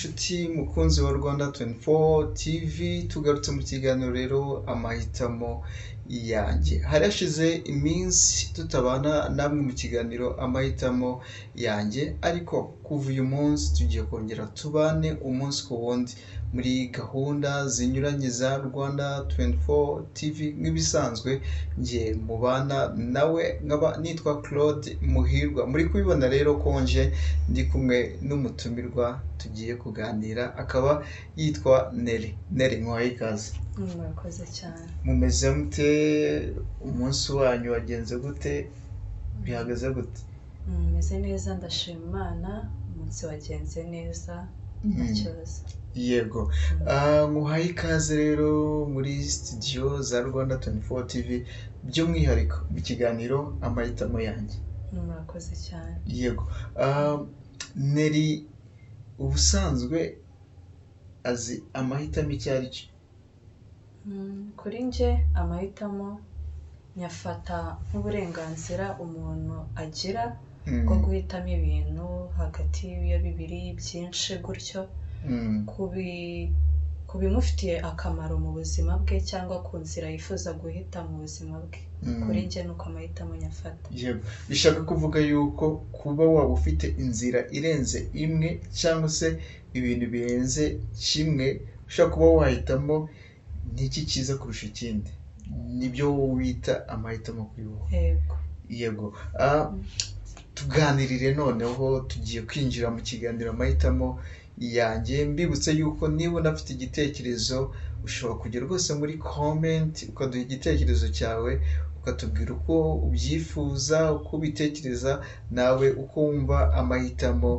Nshuti mukunzi wa Rwanda 24 TV, tugarutse mu kiganiro rero amahitamo yanjye. Hari hashize iminsi tutabana namwe mu kiganiro amahitamo yanjye, ariko kuva uyu munsi tugiye kongera tubane umunsi ku wundi muri gahunda zinyuranye za Rwanda 24 TV. Nk'ibisanzwe njye mubana nawe nkaba nitwa Claude Muhirwa. Muri kubibona rero ko nje ndi kumwe n'umutumirwa tugiye kuganira, akaba yitwa Nelly. Nelly, nkuhaye ikaze. Murakoze cyane. Mumeze mute? Umunsi wanyu wagenze gute? Bihagaze gute? Meze neza, ndashima Imana, umunsi wagenze neza nta kibazo. Yego, nkuhaye ikaze rero muri studio za Rwanda 24 TV, by'umwihariko mu kiganiro amahitamo yanjye. Murakoze cyane. Yego, Nelly ubusanzwe azi amahitamo icyo ari cyo? Kuri njye amahitamo nyafata nk'uburenganzira umuntu agira bwo guhitamo ibintu hagati ya bibiri byinshi gutyo, ku bimufitiye akamaro mu buzima bwe cyangwa ku nzira yifuza guhita mu buzima bwe. Kuri njye ni uko amahitamo nyafata. Yego, bishaka kuvuga yuko kuba waba ufite inzira irenze imwe cyangwa se ibintu birenze kimwe ushobora kuba wahitamo, n'iki cyiza kurusha ikindi, nibyo wowe wita amahitamo kuri wowe? Yego. Yego, tuganirire noneho, tugiye kwinjira mu kiganiro amahitamo yanjye. Mbibutse yuko niba unafite igitekerezo ushobora kujya rwose muri comment ukaduha igitekerezo cyawe, ukatubwira uko ubyifuza, uko ubitekereza nawe, uko wumva amahitamo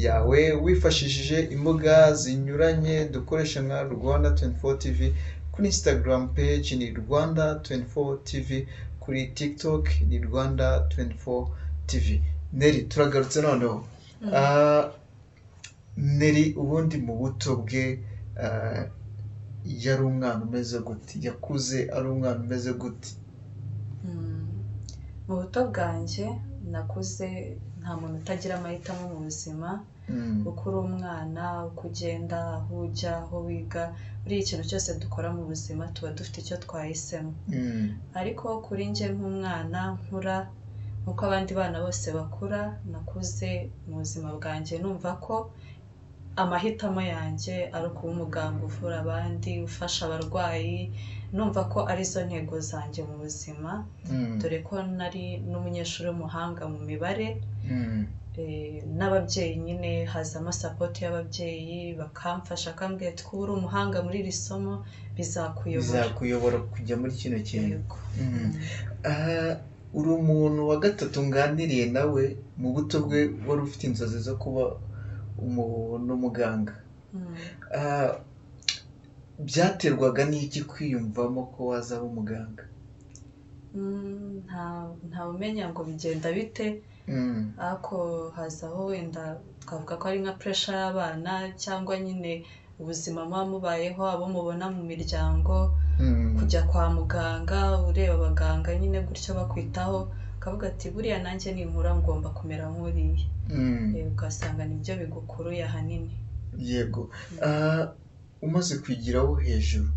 yawe, wifashishije imbuga zinyuranye dukoresha nka Rwanda 24 TV. Kuri Instagram page ni Rwanda 24 TV, kuri TikTok ni Rwanda 24 TV. Nelly, turagarutse noneho. Nelly ubundi mu buto bwe yari umwana umeze gute? Yakuze ari umwana umeze gute? Mu buto bwanjye nakuze nta muntu utagira amahitamo mu buzima. Uko uri umwana, uko ugenda, aho ujya, aho wiga, buriya ikintu cyose dukora mu buzima tuba dufite icyo twahisemo. Ariko kuri njye nk'umwana nkura nk'uko abandi bana bose bakura, nakuze mu buzima bwanjye numva ko amahitamo yanjye ari ukuba umuganga uvura abandi, ufasha abarwayi, numva ko arizo ntego zanjye mu buzima, dore ko nari n'umunyeshuri w'umuhanga mu mibare. N'ababyeyi nyine hazamo support y'ababyeyi, bakamfasha, bakambwira ati kuba uri umuhanga muri iri somo bizakuyobora. Bizakuyobora kujya muri kino kintu. Yego. Uri umuntu wa gatatu nganiriye nawe mu buto bwe wari ufite inzozi zo kuba umuganga. Byaterwaga n'iki kwiyumvamo ko wazaba umuganga? Ntawumenya ngo bigenda bite, ariko hazaho wenda twavuga ko ari nka pressure y'abana cyangwa nyine ubuzima muba mubayeho, abo mubona mu miryango, kujya kwa muganga ureba abaganga nyine gutyo bakwitaho, ukavuga ati buriya nanjye ninkura ngomba kumera nk'uriya. Ugasanga nibyo bigukuruye ahanini. Yego, umaze kwigiraho hejuru,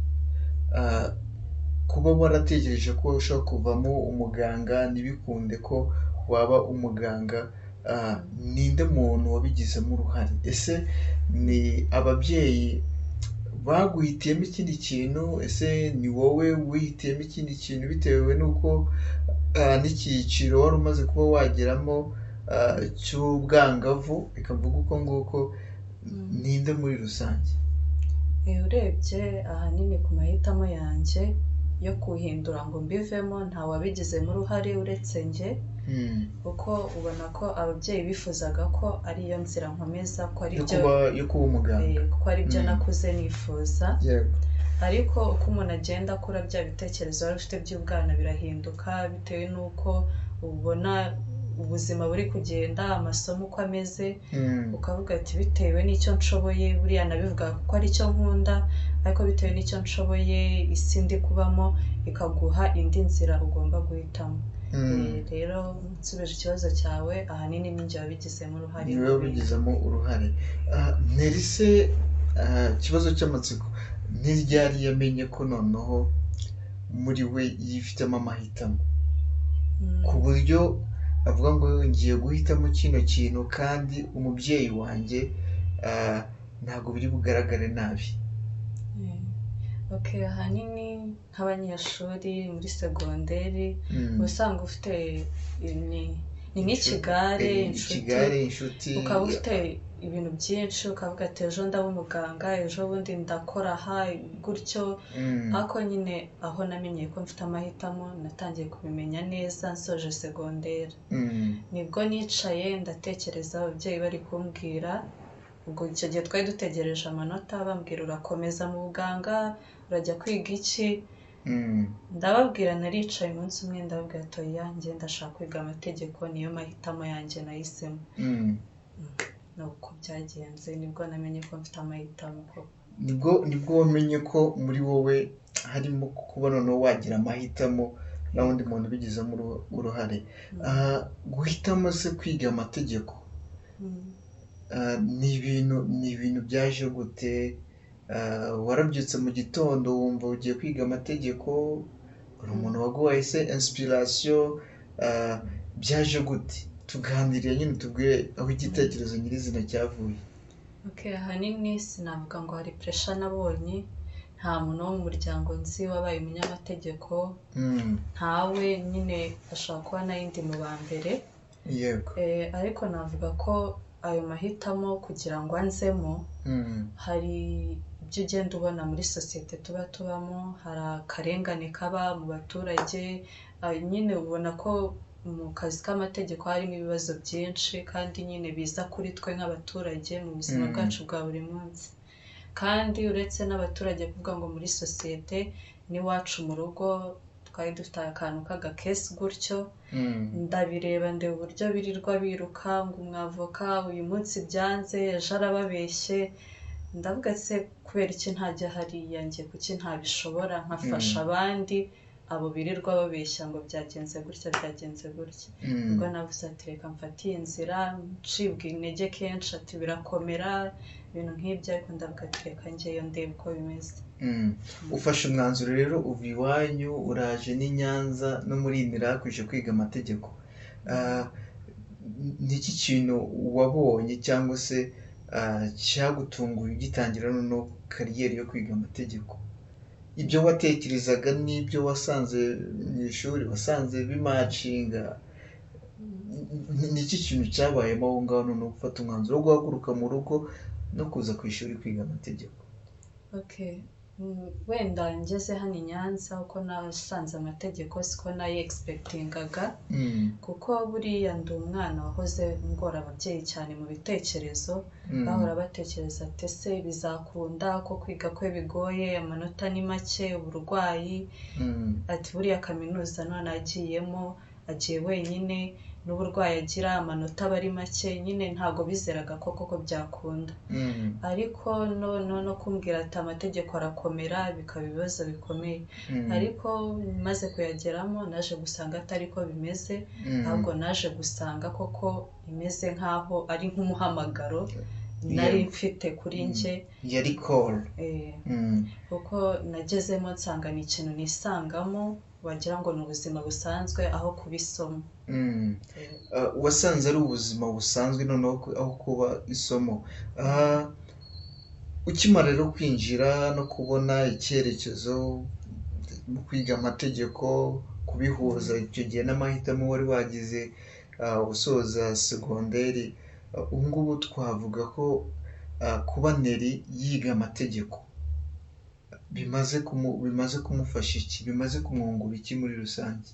kuba waratekereje ko ushobora kuvamo umuganga ntibikunde ko waba umuganga, ninde muntu wabigizemo uruhare? Ese ni ababyeyi baguhitiyemo ikindi kintu? Ese ni wowe wihitiyemo ikindi kintu bitewe n'uko n'icyiciro wari umaze kuba wageramo cy'ubwangavu, reka mvuge uko nguko, ninde muri rusange? Urebye ahanini ku mahitamo yanjye yo kuhindura ngo mbivemo, nta wabigizemo uruhare uretse njye, kuko ubona ko ababyeyi bifuzaga ko ariyo nzira nkomeza, ko ari yo byo kuba, yo kuba umuganga, kuko ari byo nakuze nifuza. Ariko uko umuntu agenda akura, bya bitekerezo wari ufite by'ubwana birahinduka bitewe n'uko ubona ubuzima buri kugenda, amasomo uko ameze, ukavuga ati bitewe n'icyo nshoboye, buriya nabivuga kuko aricyo nkunda, ariko bitewe n'icyo nshoboye, isi ndi kubamo ikaguha indi nzira ugomba guhitamo. Rero nsubije ikibazo cyawe, ahanini ni njye wabigizemo uruhare. Ni wowe wabigizemo uruhare. Nelly se, ikibazo cy'amatsiko, ni ryari yamenye ko noneho muri we yifitemo amahitamo, ku buryo avuga ngo ngiye guhitamo kino kintu kandi umubyeyi wanjye ntabwo biri bugaragare nabi? Okay, ahanini nk'abanyeshuri muri segonderi uba usanga ufite ni nk'ikigare, inshuti, ukaba ufite ibintu byinshi, ukavuga ati ejo ndaba umuganga, ejo bundi ndakora aha gutyo. Ariko nyine aho namenyeye ko mfite amahitamo, natangiye kubimenya neza nsoje segonderi. Nibwo nicaye ndatekereza, ababyeyi bari kumbwira, ubwo icyo gihe twari dutegereje amanota, bambwira urakomeza mu buganga, urajya kwiga iki? Ndababwira, naricaye umunsi umwe ndababwira ati oya, njye ndashaka kwiga amategeko, niyo mahitamo yanjye nahisemo. Ni uko byagenze, nibwo namenye ko mfite amahitamo koko. Nibwo wamenye ko muri wowe harimo kuba noneho wagira amahitamo nta wundi muntu ubigizemo uruhare. Guhitamo se kwiga amategeko ni ibintu byaje gute? Warabyutse mu gitondo wumva ugiye kwiga amategeko, hari umuntu waguhaye se inspiration, byaje gute? Tuganiriye nyine tubwire aho igitekerezo nyirizina cyavuye. Ahanini sinavuga ngo hari pressure nabonye, nta muntu wo mu muryango nzi wabaye umunyamategeko, ntawe nyine, ashobora kuba nari mu ba mbere. Yego. Ariko navuga ko ayo mahitamo kugira ngo anzemo, hari ibyo ugenda ubona muri sosiyete tuba tubamo, hari akarengane kaba mu baturage, nyine ubona ko mu kazi k'amategeko harimo ibibazo byinshi kandi nyine biza kuri twe nk'abaturage mu buzima bwacu bwa buri munsi. Kandi uretse n'abaturage, kuvuga ngo muri sosiyete n'iwacu mu rugo twari dufite akantu k'agakesi gutyo, ndabireba ndeba uburyo birirwa biruka ngo umwavoka uyu munsi byanze, ejo arababeshye, ndavuga se kubera iki ntajya hariya, njye kuki ntabishobora nkafasha abandi abo birirwa babeshya ngo byagenze gutya, byagenze gutya. Ubwo navuze ati reka mfate iyi nzira, ncibwa intege kenshi ati birakomera, ibintu nk'ibyo, ariko ndavuga ati reka njyeyo ndebe uko bimeze. Ufashe umwanzuro rero, uva iwanyu uraje n'i Nyanza no muri INIRAK uje kwiga amategeko. Ni iki kintu wabonye cyangwa se cyagutunguye ugitangira noneho kariyeri yo kwiga amategeko? Ibyo watekerezaga n'ibyo wasanze mu ishuri, wasanze bimacinga? Ni iki kintu cyabayemo aho ngaho noneho gufata umwanzuro wo guhaguruka mu rugo no kuza ku ishuri kwiga amategeko? Wenda ngeze hano i Nyanza uko nasanze amategeko siko nayi expectingaga, kuko buriya ndi umwana wahoze ngora ababyeyi cyane mu bitekerezo, bahora batekereza ati ese bizakunda ko kwiga kwe bigoye, amanota ni make, uburwayi, ati buriya kaminuza none agiyemo, agiye wenyine, n'uburwayi agira amanota aba ari make, nyine ntabwo bizeraga ko koko byakunda. Ariko no kumbwira ati amategeko arakomera, bikaba ibibazo bikomeye. Ariko maze kuyageramo naje gusanga atari ko bimeze, ahubwo naje gusanga koko imeze nk'aho ari nk'umuhamagaro nari mfite kuri njye. Yari call. Kuko nagezemo nsanga ni ikintu nisangamo, wagira ngo ni ubuzima busanzwe aho kuba isomo. Wasanze ari ubuzima busanzwe noneho aho kuba isomo. Ukimara rero kwinjira no kubona icyerekezo mu kwiga amategeko, kubihuza icyo gihe n'amahitamo wari wagize usoza segonderi, ubu ngubu twavuga ko kuba Nelly yiga amategeko bimaze kumufasha iki, bimaze kumwungura iki muri rusange?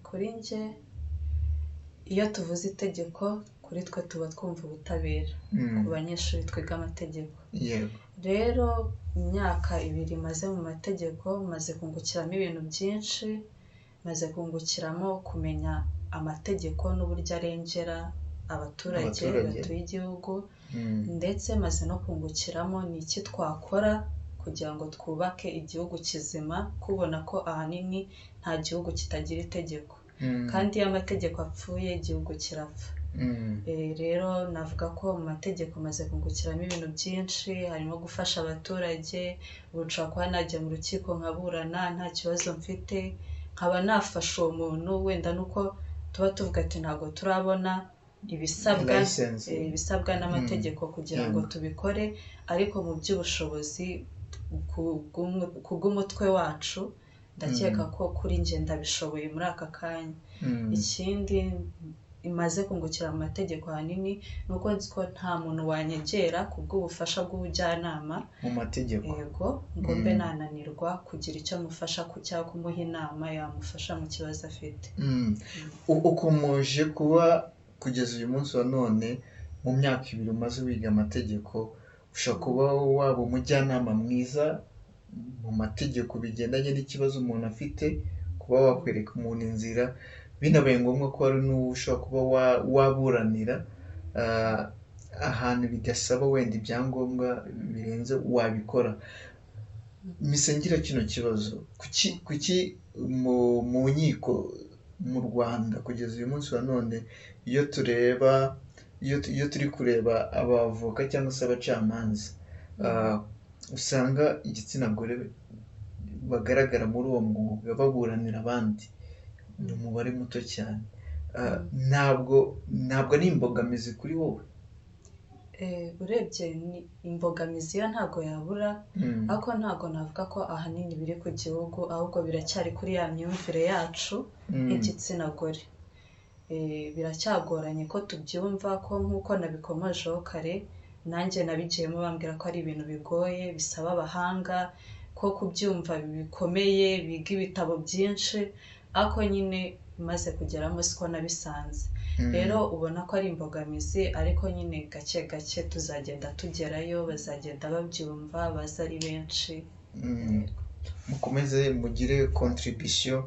Kuri njye iyo tuvuze itegeko, kuri twe tuba twumva ubutabera, ku banyeshuri twiga amategeko. Yego. Rero imyaka 2 maze mu mategeko, maze kungukiramo ibintu byinshi, maze kungukiramo kumenya amategeko n'uburyo arengera abaturage batuye igihugu, ndetse maze no kungukiramo ni iki twakora kugira ngo twubake igihugu kizima, kubona ko ahanini nta gihugu kitagira itegeko. Kandi iyo amategeko apfuye igihugu kirapfa. Rero navuga ko mu mategeko maze kungukiramo ibintu byinshi, harimo gufasha abaturage, ubu nshobora kuba najya mu rukiko nkaburana nta kibazo mfite, nkaba nafasha uwo muntu wenda nuko tuba tuvuga ati ntabwo turabona ibisabwa ibisabwa n'amategeko kugira ngo tubikore, ariko mu by'ubushobozi ku bw'umutwe wacu ndakeka ko kuri njye ndabishoboye muri aka kanya. Ikindi imaze kungukira mu mategeko ahanini ni uko nzi ko nta muntu wanyegera ku bw'ubufasha bw'ubujyanama mu mategeko, yego, ngo mbe nananirwa kugira icyo mufasha cyangwa kumuha inama yamufasha mu kibazo afite. Ukomeje kuba kugeza uyu munsi wa none mu myaka 2 umaze wiga amategeko, ushobora kuba waba umujyanama mwiza mu mategeko bigendanye n'ikibazo umuntu afite, kuba wakwereka umuntu inzira, binabaye ngombwa ko hari n'uwo ushobora kuba waburanira ahantu bidasaba wenda ibyangombwa birenze wabikora. Misengera kino kibazo, kuki mu nkiko mu Rwanda kugeza uyu munsi wa none iyo tureba iyo turi kureba abavoka cyangwa se abacamanza, usanga igitsina gore bagaragara muri uwo mwuga baburanira abandi ni umubare muto cyane. Ntabwo ari imbogamizi kuri wowe? Urebye ni imbogamizi yo ntabwo yabura, ariko ntabwo navuga ko ahanini biri ku gihugu, ahubwo biracyari kuri ya myumvire yacu nk'igitsina gore. Biracyagoranye ko tubyumva, ko nk'uko nabikomojeho kare nanjye nabigiyemo bambwira ko ari ibintu bigoye bisaba abahanga, ko kubyumva bikomeye, biga ibitabo byinshi, ariko nyine maze kugeramo siko nabisanze. Rero ubona ko ari imbogamizi, ariko nyine gake gake tuzagenda tugerayo, bazagenda babyumva, baza ari benshi. Mukomeze mugire contribution.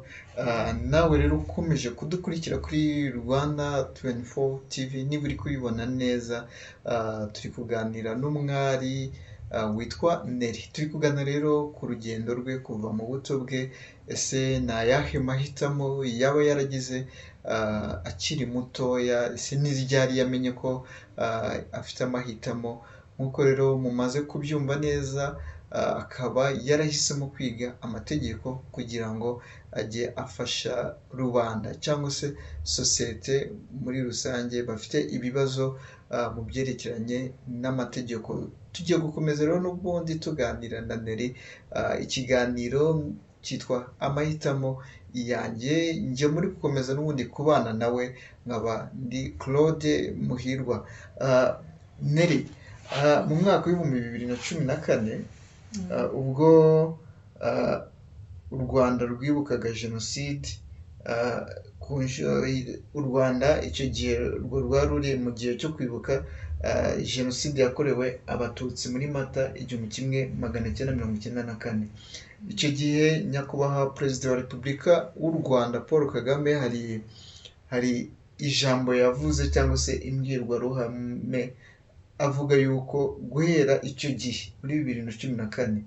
Nawe rero ukomeje kudukurikira kuri Rwanda 24 TV, niba uri kubibona neza, turi kuganira n'umwari witwa Nelly. Turi kuganira rero ku rugendo rwe kuva mu buto bwe, ese ni ayahe mahitamo yaba yaragize akiri mutoya, ese ni ryari yamenye ko afite amahitamo. Nk'uko rero mumaze kubyumva neza, akaba yarahisemo kwiga amategeko kugira ngo ajye afasha rubanda cyangwa se sosiyete muri rusange bafite ibibazo mu byerekeranye n'amategeko. Tugiye gukomeza rero n'ubundi tuganira na Nelly, ikiganiro cyitwa amahitamo yanjye, njye muri gukomeza n'ubundi kubana nawe, nkaba ndi Claude Muhirwa. Nelly, mu mwaka w'2014 ubwo u Rwanda rwibukaga jenoside, u Rwanda icyo gihe rwari ruri mu gihe cyo kwibuka jenoside yakorewe Abatutsi muri Mata 1994. Icyo gihe nyakubahwa Perezida wa Repubulika w'u Rwanda Paul Kagame hari ijambo yavuze cyangwa se imbwirwaruhame avuga yuko guhera icyo gihe muri 2014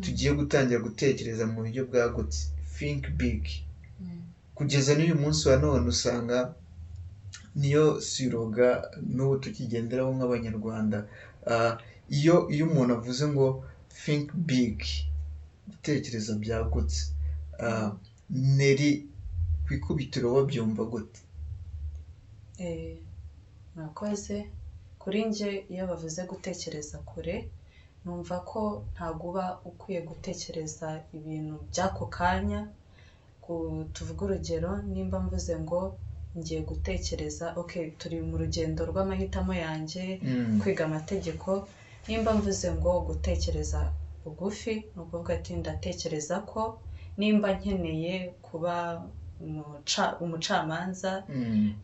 tugiye gutangira gutekereza mu buryo bwagutse, think big. Kugeza n'uyu munsi wa none usanga niyo siroga n'ubu tukigenderaho nk'Abanyarwanda. Iyo umuntu avuze ngo think big, gutekereza byagutse, Nelly ku ikubitiro wabyumva gute? Murakoze. Kuri njye iyo bavuze gutekereza kure, numva ko ntabwo uba ukwiye gutekereza ibintu by'ako kanya. Tuvuge urugero, nimba mvuze ngo ngiye gutekereza, okay, turi mu rugendo rw'amahitamo yanjye, kwiga amategeko, nimba mvuze ngo gutekereza bugufi, ni ukuvuga ati ndatekereza ko nimba nkeneye kuba umucamanza,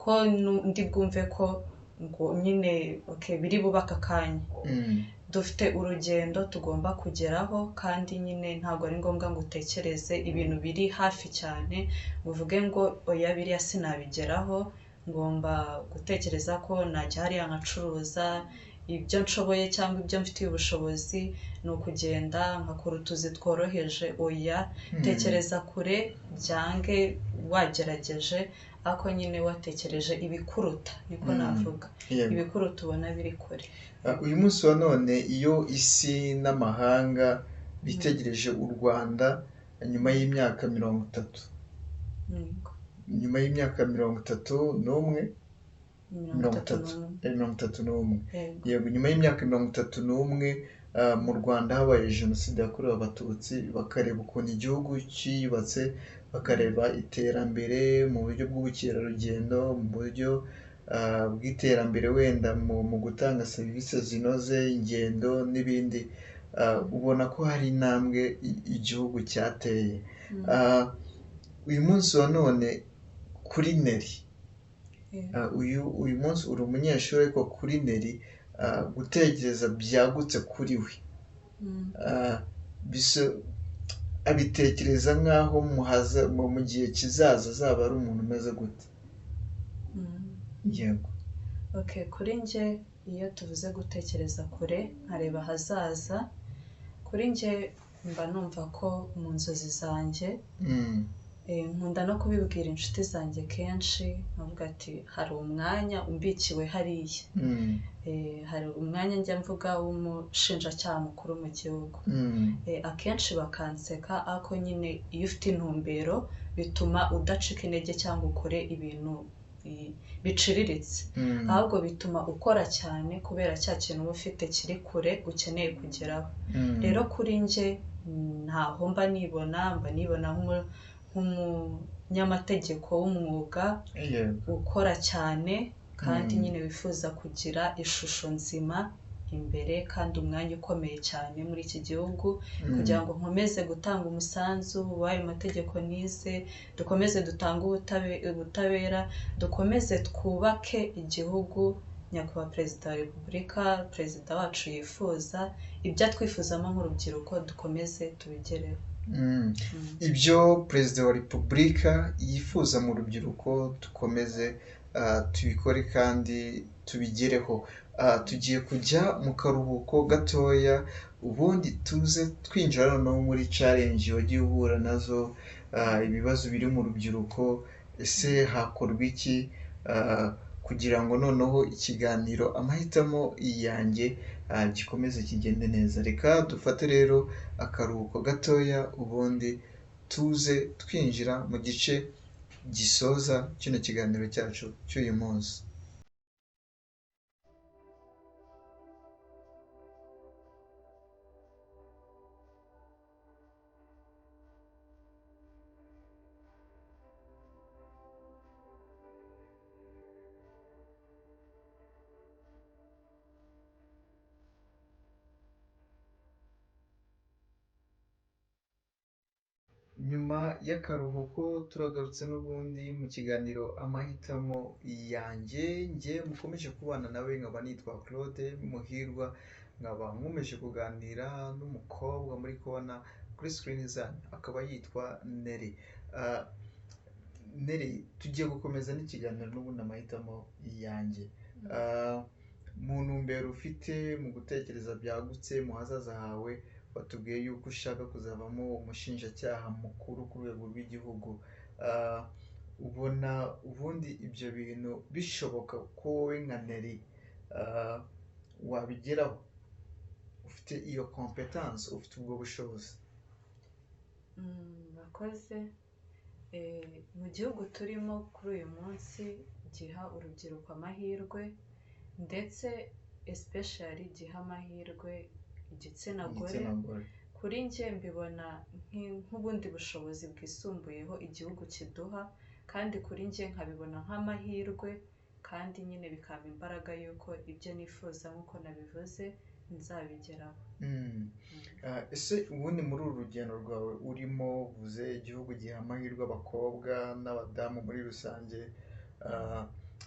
ko ndi bwumve ko ngo nyine okay, biri bube aka kanya. Dufite urugendo tugomba kugeraho, kandi nyine ntabwo ari ngombwa ngo utekereze ibintu biri hafi cyane ngo uvuge ngo oya biriya sinabigeraho, ngomba gutekereza ko najya hariya nkacuruza, ibyo nshoboye cyangwa ibyo mfitiye ubushobozi ni ukugenda nkakora utuzi tworoheje, oya, tekereza kure byange wagerageje, ariko nyine watekereje ibikuruta, niko navuga, ibikuruta ubona biri kure. Uyu munsi wa none iyo isi n'amahanga bitegereje u Rwanda nyuma y'imyaka 30, nyuma y'imyaka 31, 31, yego, nyuma y'imyaka 31 mu Rwanda habaye jenoside yakorewe Abatutsi, bakareba ukuntu igihugu cyiyubatse, bakareba iterambere mu buryo bw'ubukerarugendo, mu buryo bw'iterambere wenda mu gutanga serivisi zinoze, ingendo n'ibindi, ubona ko hari intambwe igihugu cyateye. Uyu munsi wa none kuri Nelly, uyu munsi uri umunyeshuri ariko kuri Nelly gutekereza byagutse kuri we, abitekereza nk'aho mu gihe kizaza azaba ari umuntu umeze gute? Yego. Kuri njye iyo tuvuze gutekereza kure nkareba ahazaza, kuri njye mba numva ko mu nzozi zanjye, nkunda no kubibwira inshuti zanjye kenshi, nkavuga ati hari umwanya umbikiwe hariya, hari umwanya njya mvuga w'umushinjacyaha mukuru mu gihugu, akenshi bakanseka, ariko nyine iyo ufite intumbero bituma udacika intege cyangwa ukore ibintu biciriritse, ahubwo bituma ukora cyane kubera cya kintu uba ufite kiri kure ukeneye kugeraho. Rero kuri njye ntaho mba nibona, mba nibona nk'umunyamategeko w'umwuga ukora cyane kandi nyine wifuza kugira ishusho nzima imbere kandi umwanya ukomeye cyane muri iki gihugu, kugira ngo nkomeze gutanga umusanzu w'ayo mategeko nize, dukomeze dutange ubutabera, dukomeze twubake igihugu Nyakubahwa Perezida wa Repubulika, Perezida wacu yifuza, ibyo atwifuzamo nk'urubyiruko dukomeze tubigereho. Ibyo Perezida wa Repubulika yifuza mu rubyiruko dukomeze tubikore kandi tubigereho. Tugiye kujya mu karuhuko gatoya, ubundi tuze twinjira noneho muri challenge wagiye uhura nazo, ibibazo biri mu rubyiruko, ese hakorwa iki kugira ngo noneho ikiganiro amahitamo yanjye gikomeze kigende neza. Reka dufate rero akaruhuko gatoya, ubundi tuze twinjira mu gice gisoza kino kiganiro cyacu cy'uyu munsi. Nyuma y'akaruhuko turagarutse n'ubundi mu kiganiro amahitamo yanjye, njye mukomeje kubana nawe nkaba nitwa Claude Muhirwa, nkaba nkomeje kuganira n'umukobwa muri kubona kuri sikirini zanyu, akaba yitwa Nelly. Nelly, tugiye gukomeza n'ikiganiro n'ubundi amahitamo yanjye. Mu ntumbero ufite mu gutekereza byagutse mu hazaza hawe, watubwiye yuko ushaka kuzavamo umushinjacyaha mukuru ku rwego rw'igihugu. Ubona ubundi ibyo bintu bishoboka ko wowe nka Nelly wabigeraho? Ufite iyo competence, ufite ubwo bushobozi? Murakoze. Mu gihugu turimo kuri uyu munsi giha urubyiruko amahirwe, ndetse especially giha amahirwe igitsina gore. Kuri njye mbibona nk'ubundi bushobozi bwisumbuyeho igihugu kiduha, kandi kuri njye nkabibona nk'amahirwe, kandi nyine bikampa imbaraga y'uko ibyo nifuza nk'uko nabivuze nzabigeraho. Ese ubundi muri uru rugendo rwawe urimo, uvuze igihugu giha amahirwe abakobwa n'abadamu muri rusange,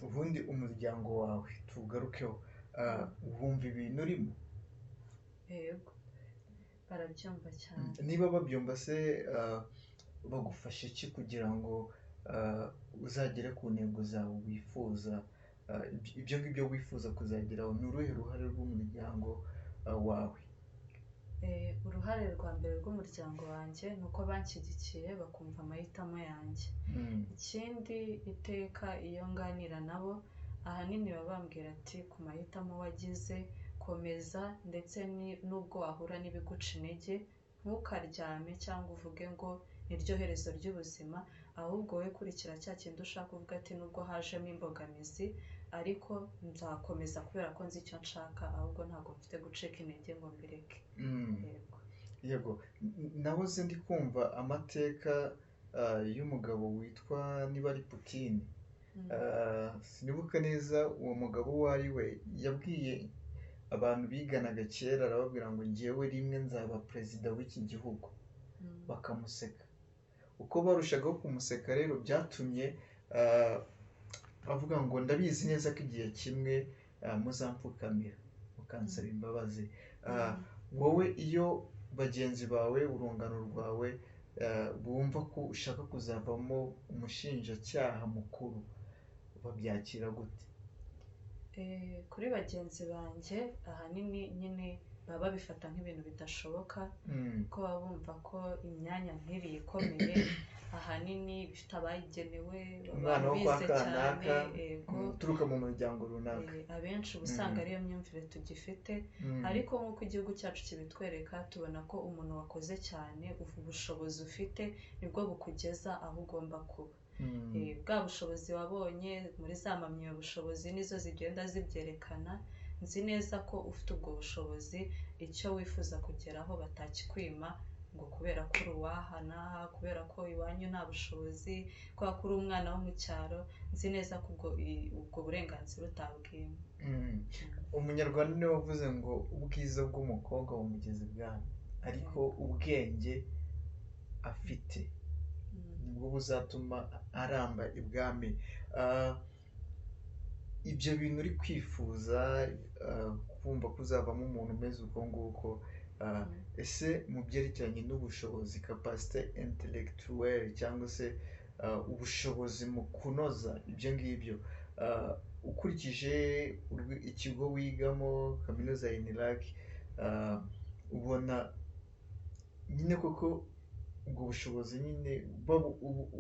ubundi umuryango wawe tuwugarukeho, wumva ibintu urimo? Yego, barabyumva cyane. Niba babyumva se bagufasha iki kugira ngo uzagere ku ntego zawe wifuza ibyo ngibyo wifuza kuzageraho, ni uruhe ruhare rw'umuryango wawe? Uruhare rwa mbere rw'umuryango wanjye ni uko banshyigikiye bakumva amahitamo yanjye. Ikindi, iteka iyo nganira nabo ahanini baba bambwira ati ku mahitamo wagize komeza, ndetse n'ubwo wahura n'ibiguca intege ntukaryame cyangwa uvuge ngo niryo herezo ry'ubuzima, ahubwo wowe kurikira cya kintu ushaka uvuga ati nubwo hajemo imbogamizi ariko nzakomeza kubera ko nzi icyo nshaka, ahubwo ntabwo mfite gucika intege ngo mbireke. Yego. Yego, nahoze ndi kumva amateka y'umugabo witwa niba ari Putin, sinibuka neza uwo mugabo uwo ari we, yabwiye abantu biganaga kera arababwira ngo njyewe rimwe nzaba perezida w'iki gihugu, bakamuseka. Uko barushagaho kumuseka rero byatumye avuga ngo ndabizi neza ko igihe kimwe muzampfukamira mukansaba imbabazi. Wowe iyo bagenzi bawe, urungano rwawe bumva ko ushaka kuzavamo umushinjacyaha mukuru, babyakira gute? Kuri bagenzi banjye ahanini nyine baba babifata nk'ibintu bidashoboka, kuko baba bumva ko imyanya nk'iriya ikomeye ahanini bifite abayigenewe, umwana wo kwa bize cyane, kanaka yego, uturuka mu muryango runaka. Abenshi uba usanga ariyo myumvire tugifite, ariko nk'uko igihugu cyacu kibitwereka tubona ko umuntu wakoze cyane, ubushobozi ufite nibwo bukugeza aho ugomba kuba. Bwa bushobozi wabonye muri za mpamyabushobozi nizo zigenda zibyerekana, nzi neza ko ufite ubwo bushobozi icyo wifuza kugeraho batakikwima ngo kubera ko uri uwaha n'aha, kubera ko iwanyu nta bushobozi, kubera ko uri umwana wo mu cyaro, nzi neza ko ubwo burenganzira utabwima. Umunyarwanda niwe wavuze ngo ubwiza bw'umukobwa bumugeza ibwami, ariko ubwenge afite nibwo buzatuma aramba ibwami. Ibyo bintu uri kwifuza, kumva ko uzavamo umuntu umeze uko nguko, ese mu byerekeranye n'ubushobozi, capacité intellectuelle, cyangwa se ubushobozi mu kunoza ibyo ngibyo, ukurikije ikigo wigamo, kaminuza ya UNILAK, ubona nyine koko ubwo bushobozi nyine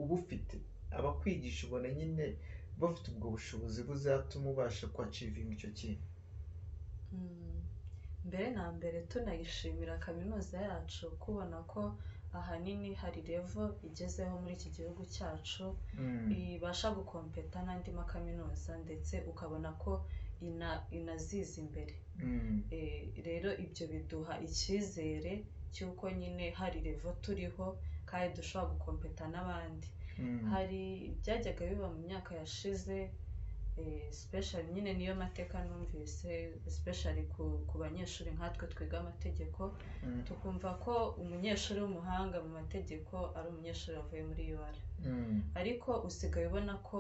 ubufite, abakwigisha ubona nyine bafite ubwo bushobozi buzatuma ubasha kwachievinga icyo kintu? Mbere na mbere tunayishimira kaminuza yacu kubona ko ahanini hari level igezeho muri iki gihugu cyacu, ibasha gukompeta n'andi makaminuza, ndetse ukabona ko inaziza imbere. Rero ibyo biduha icyizere cy'uko nyine hari level turiho kandi dushobora gukompeta n'abandi. Hari byajyaga biba mu myaka yashize, especially nyine niyo mateka numvise, especially ku banyeshuri nkatwe twiga amategeko, tukumva ko umunyeshuri w'umuhanga mu mategeko ari umunyeshuri wavuye muri UR. Ariko usigaye ubona ko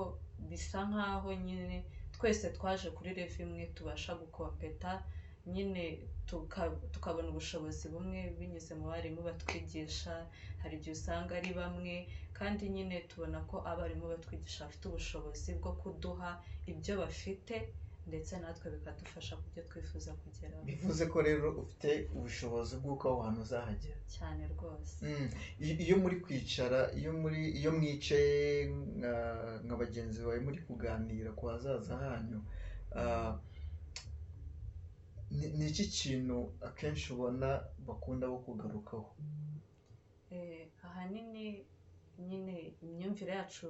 bisa nkaho nyine twese twaje kuri level imwe, tubasha gukompeta nyine tukabona ubushobozi bumwe binyuze mu barimu batwigisha. Hari igihe usanga ari bamwe, kandi nyine tubona ko abarimu batwigisha bafite ubushobozi bwo kuduha ibyo bafite, ndetse natwe bikadufasha ku byo twifuza kugeraho. Bivuze ko rero ufite ubushobozi bw'uko aho hantu uzahagera. Cyane rwose. Iyo muri kwicara, iyo mwicaye nka bagenzi bawe muri kuganira ku hazaza hanyu, ni iki kintu akenshi ubona bakunda bo kugarukaho? Ahanini nyine imyumvire yacu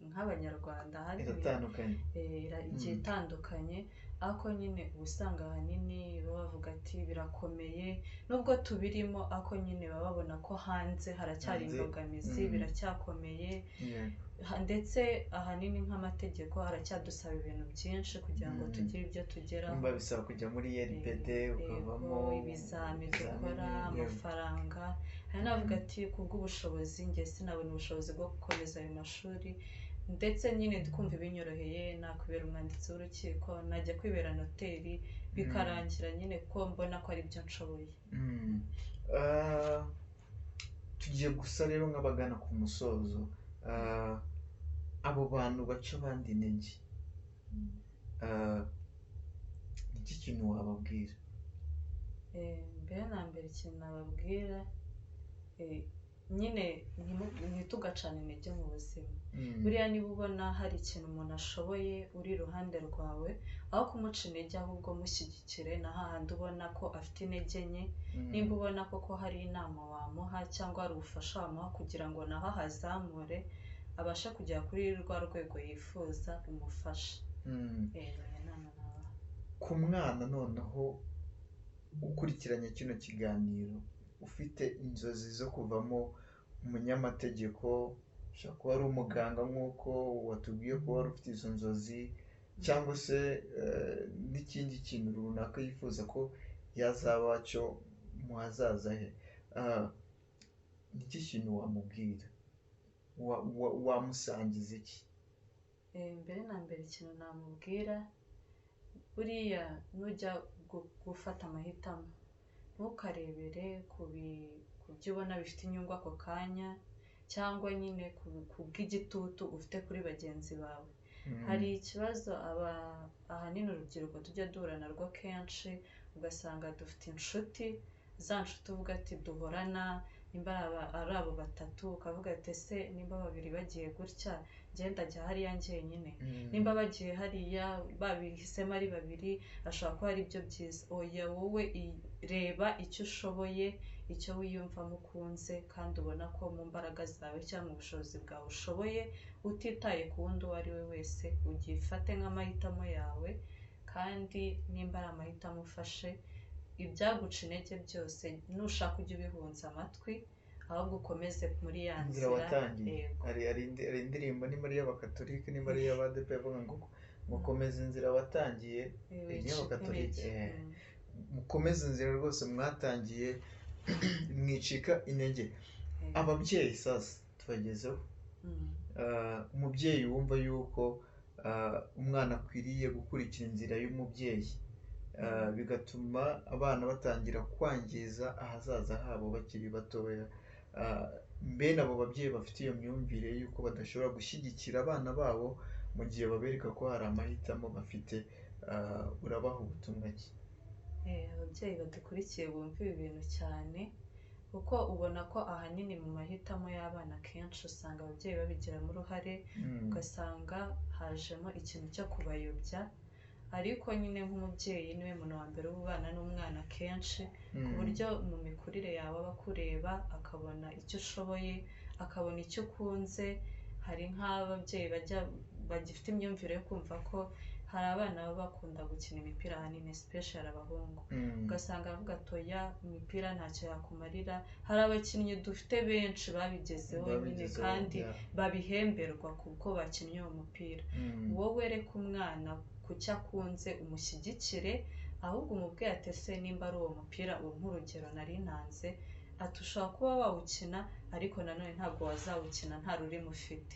nk'Abanyarwanda ahanini iratandukanye, igiye itandukanye, ariko nyine uba usanga ahanini baba bavuga ati birakomeye, nubwo tubirimo, ariko nyine baba babona ko hanze haracyari imbogamizi, biracyakomeye, ndetse ahanini nk'amategeko aracyadusaba ibintu byinshi kugira ngo tugire ibyo tugeraho. Nimba bisaba kujya muri ILPD ukavamo, ibizami dukora, amafaranga. Hari n'abavuga ati kubw'ubushobozi njye sinabona ubushobozi bwo gukomeza ayo mashuri, ndetse nyine ndikumva ibinyoroheye nakwibera umwanditsi w'urukiko, najya kwibera noteri, bikarangira nyine ko mbona ko ari byo nshoboye. Tugiye gusa rero nk'abagana ku musozo. Abo bantu baca abandi intege, Ni iki kintu wababwira? Mbere na mbere ikintu nababwira, nyine ntitugacane intege mu buzima. Buriya niba ubona hari ikintu umuntu ashoboye uri iruhande rwawe, aho kumuca intege ahubwo mushyigikire na hahandi ubona ko afite intege nke, nimba ubona koko hari inama wamuha cyangwa hari ubufasha wamuha kugira ngo naho ahazamure, abashe kugera kuri rwa rwego yifuza, umufashe. Ni iyo nama nabaha. Ku mwana noneho ukurikiranye kino kiganiro, ufite inzozi zo kuvamo umunyamategeko, ushobora kuba ari umuganga nk'uko watubwiye ko wari ufite izo nzozi, cyangwa se n'ikindi kintu runaka yifuza ko yazaba cyo mu hazaza he, ni iki kintu wamubwira? Wamusangiza iki? Mbere na mbere ikintu namubwira, buriya nujya gufata amahitamo ntukarebere ku byo ubona bifite inyungu ako kanya, cyangwa nyine ku bw'igitutu ufite kuri bagenzi bawe. Hari ikibazo ahanini urubyiruko tujya duhura narwo kenshi, ugasanga dufite inshuti, za nshuti uvuga ati duhorana, nimba ari abo batatu, ukavuga ati ese nimba babiri bagiye gutya, njye ndajya hariya njyenyine, nimba bagiye hariya babihisemo ari babiri, ashobora kuba ari byo byiza. Oya, wowe reba icyo ushoboye, icyo wiyumvamo ukunze, kandi ubona ko mu mbaraga zawe cyangwa mu bushobozi bwawe ushoboye, utitaye ku wundi uwo ari we wese, ugifate nk'amahitamo yawe, kandi nimba ari amahitamo ufashe, ibyaguca intege byose nushaka ujye ubihunza amatwi, ahubwo ukomeze muri ya nzira watangiye. Hari indirimbo nimba ari iy'abakatolike nimba ari iy'abadepe ivuga ngo mukomeze inzira watangiye, iy'abakatolike, mukomeze inzira rwose mwatangiye, mwicika intege. Ababyeyi sasa tubagezeho, umubyeyi wumva yuko umwana akwiriye gukurikira inzira y'umubyeyi, bigatuma abana batangira kwangiza ahazaza habo bakiri batoya. Mbene abo babyeyi bafite iyo myumvire y'uko badashobora gushyigikira abana babo mu gihe babereka ko hari amahitamo bafite, urabaha ubutumwa ki? Ababyeyi badukurikiye bumva ibi bintu cyane, kuko ubona ko ahanini mu mahitamo y'abana kenshi usanga ababyeyi babigiramo uruhare, ugasanga hajemo ikintu cyo kubayobya. Ariko nyine nk'umubyeyi niwe muntu wa mbere uba ubana n'umwana kenshi, ku buryo mu mikurire yawe aba akureba, akabona icyo ushoboye, akabona icyo ukunze. Hari nk'ababyeyi bagifite imyumvire yo kumva ko hari abana baba bakunda gukina imipira, ahanini special abahungu, ugasanga aravuga ati oya, imipira ntacyo yakumarira. Hari abakinnyi dufite benshi babigezeho nyine kandi babihemberwa kuko bakinnye uwo mupira. Wowe reka umwana ku cyo akunze umushyigikire, ahubwo umubwiye ati ese nimba ari uwo mupira, uwo nk'urugero nari ntanze, ati ushobora kuba wawukina ariko nanone ntabwo wazawukina nta rurimi ufite.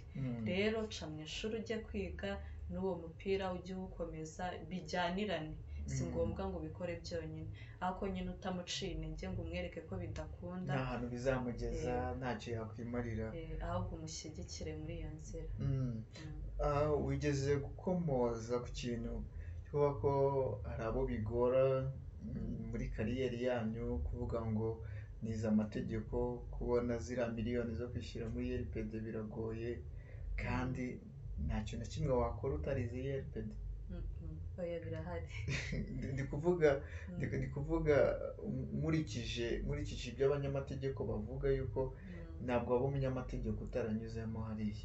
Rero ca mu ishuri ujye kwiga, n'uwo mupira ujye uwukomeza, bijyanirane, si ngombwa ngo ubikore byonyine, ariko nyine utamuciye intege ngo umwereke ko bidakunda, nta hantu bizamugeza, ntacyo yakwimarira, ahubwo umushyigikire muri iyo nzira. Wigeze gukomoza ku kintu cy'uko ko hari abo bigora muri kariyeri yanyu kuvuga ngo nize amategeko, kubona ziriya miliyoni zo kwishyura muri ILPD biragoye, kandi nta kintu na kimwe wakora utarize ILPD. Oya, birahari. Ndi kuvuga nkurikije ibyo abanyamategeko bavuga yuko ntabwo waba umunyamategeko utaranyuzemo hariya,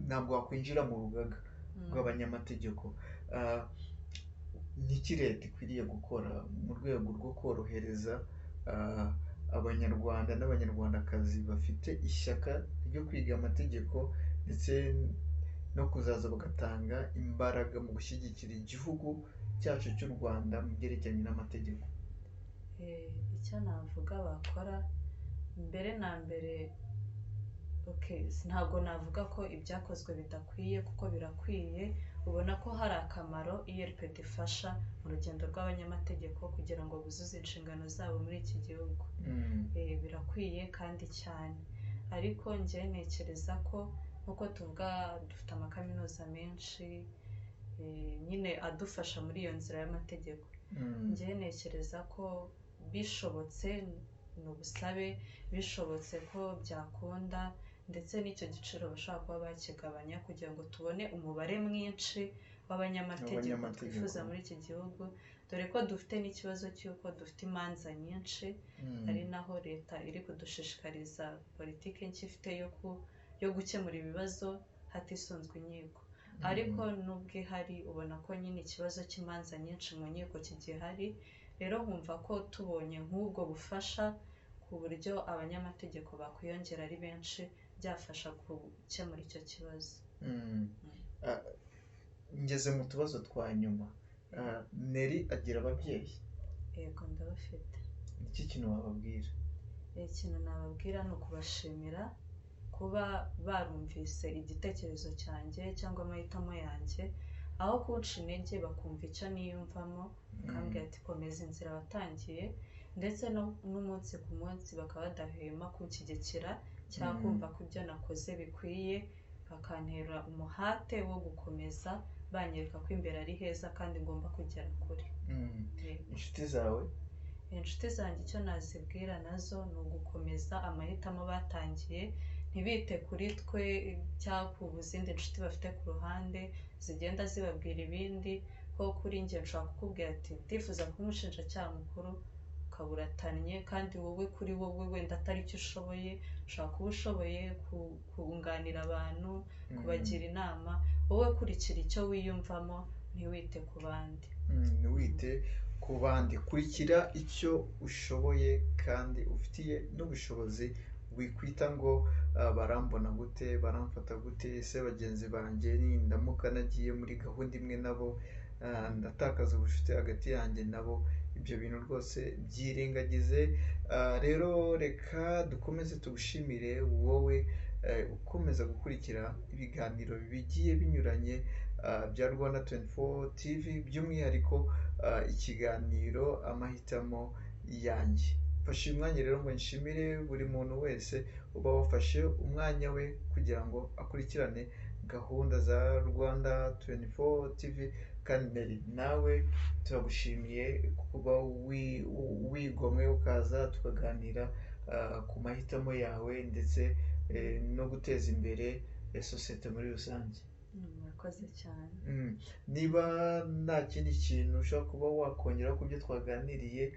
ntabwo wakwinjira mu rugaga rw'abanyamategeko. Ni iki leta ikwiriye gukora mu rwego rwo korohereza abanyarwanda n'abanyarwandakazi bafite ishyaka ryo kwiga amategeko ndetse no kuzaza bagatanga imbaraga mu gushyigikira igihugu cyacu cy'u Rwanda mu byerekeranye n'amategeko? Icyo navuga bakora mbere na mbere, ntabwo navuga ko ibyakozwe bidakwiye, kuko birakwiye. Ubona ko hari akamaro ILPD ifasha mu rugendo rw'abanyamategeko kugira ngo buzuze inshingano zabo muri iki gihugu. Birakwiye kandi cyane, ariko njye ntekereza ko nk'uko tuvuga dufite amakaminuza menshi, nyine nyine adufasha muri iyo nzira y'amategeko. Njyewe ntekereza ko bishobotse, ni ubusabe, bishobotse ko byakunda, ndetse n'icyo giciro bashobora kuba bakigabanya kugira ngo tubone umubare mwinshi w'abanyamategeko W'abanyamategeko. twifuza muri iki gihugu, dore ko dufite n'ikibazo cy'uko dufite imanza nyinshi, ari naho leta iri kudushishikariza politiki nshya ifite yo gukemura ibibazo hatisunzwe inkiko. Ariko nubwo ihari, ubona ko nyine ikibazo cy'imanza nyinshi mu nkiko kigihari. Rero nkumva ko tubonye nk'ubwo bufasha ku buryo abanyamategeko bakwiyongera ari benshi, byafasha gukemura icyo kibazo. Ah, ngeze mu tubazo twa nyuma. Nelly agira ababyeyi? Yego, ndabafite. Iki kintu wababwira? Ikintu nababwira ni ukubashimira kuba barumvise igitekerezo cyanjye cyangwa amahitamo yanjye, aho kunca intege bakumva icyo niyumvamo, bakambwira ati komeza inzira watangiye, ndetse n'umunsi ku munsi bakaba badahwema kunshyigikira cyangwa kumva ko ibyo nakoze bikwiye, bakantera umuhate wo gukomeza, banyereka ko imbere ari heza kandi ngomba kugera kure. Yego. Inshuti zawe? Inshuti zanjye icyo nazibwira nazo ni ugukomeza amahitamo batangiye, ntibite kuri twe cyangwa ku zindi nshuti bafite ku ruhande zigenda zibabwira ibindi. Ko kuri njye nshobora kukubwira ati ndifuza kuba umushinjacyaha mukuru, ukaba uratannye, kandi wowe kuri wowe wenda atari cyo ushoboye. Ushobora kuba ushoboye kunganira abantu, kubagira inama. Wowe kurikira icyo wiyumvamo, ntiwite ku bandi. Ntiwite ku bandi, kurikira icyo ushoboye kandi ufitiye n'ubushobozi. Wikwita ngo barambona gute, baramfata gute, ese bagenzi banjye nindamuka nagiye muri gahunda imwe nabo, ndatakaza ubucuti hagati yanjye nabo. Ibyo bintu rwose byirengagize. Rero reka dukomeze tugushimire wowe ukomeza gukurikira ibiganiro bigiye binyuranye bya Rwanda 24 TV, by'umwihariko ikiganiro Amahitamo Yanjye. Mfashe uyu mwanya rero ngo nshimire buri muntu wese uba wafashe umwanya we kugira ngo akurikirane gahunda za Rwanda 24 TV. Kandi Nelly, nawe turagushimiye kuba wigomwe ukaza tukaganira ku mahitamo yawe ndetse no guteza imbere sosiyete muri rusange. Murakoze cyane. Niba nta kindi kintu ushobora kuba wakongeraho ku byo twaganiriye,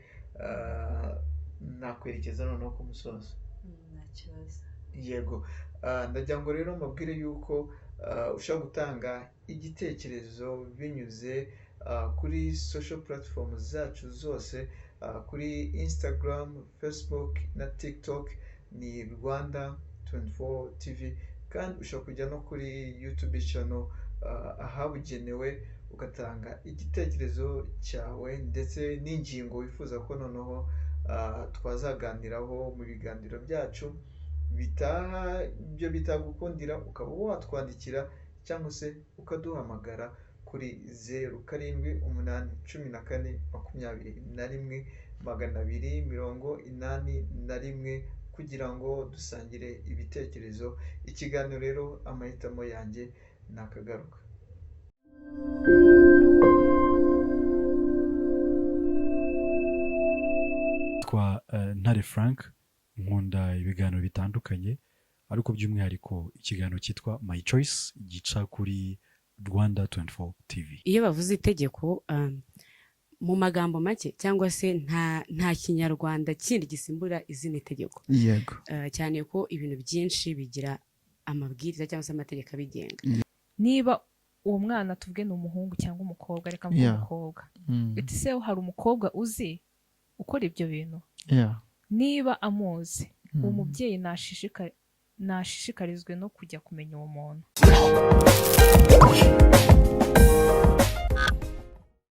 nakwerekeza noneho ku musozo. Nta kibazo. Yego. Ndagira ngo rero mbabwire yuko ushobora gutanga igitekerezo binyuze kuri social platform zacu zose, kuri Instagram, Facebook na TikTok ni Rwanda 24 TV, kandi ushobora kujya no kuri YouTube channel, ahabugenewe, ugatanga igitekerezo cyawe ndetse n'ingingo wifuza ko noneho twazaganiraho mu biganiro byacu bitaha. Ibyo bitagukundira ukaba watwandikira cyangwa se ukaduhamagara kuri 0781421281, kugira ngo dusangire ibitekerezo. Ikiganiro rero Amahitamo Yanjye nakagaruka. Twa Ntare Frank, nkunda ibiganiro bitandukanye, ariko by'umwihariko ikiganiro cyitwa My Choice gica kuri Rwanda 24 TV. Iyo bavuze itegeko, mu magambo make cyangwa se nta Kinyarwanda kindi gisimbura izina itegeko. Cyane ko ibintu byinshi bigira amabwiriza cyangwa se amategeko abigenga. Niba uwo mwana, tuvuge ni umuhungu cyangwa umukobwa, reka mvuge umukobwa, uti se hari umukobwa uzi ukora ibyo bintu? Niba amuzi, uwo mubyeyi nashishikarizwe no kujya kumenya uwo muntu.